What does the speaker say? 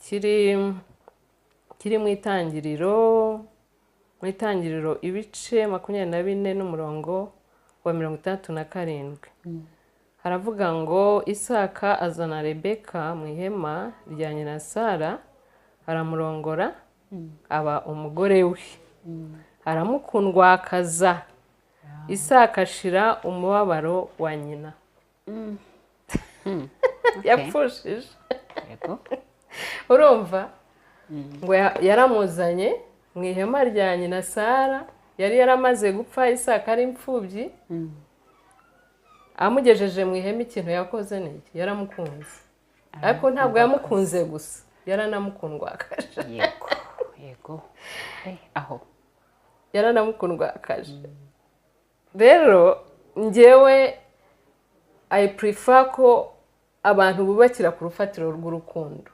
kiri mu Itangiriro ibice 24 n'umurongo wa 67. Haravuga ngo: "Isaka azana Rebeka mu ihema rya nyina Sara, aramurongora, aba umugore we, aramukundwakaza. Isaka ashira umubabaro wa nyina yapfushije." Urumva ngo yaramuzanye mu ihema rya nyina Sara, yari yaramaze gupfa, Isaka ari imfubyi. Amugejeje mu ihema, ikintu yakoze ni iki? Yaramukunze, ariko ntabwo yamukunze gusa, yaranamukundwakaje. Yego, aho. Yaranamukundwakaje. Rero njyewe I prefer ko abantu bubakira ku rufatiro rw'urukundo.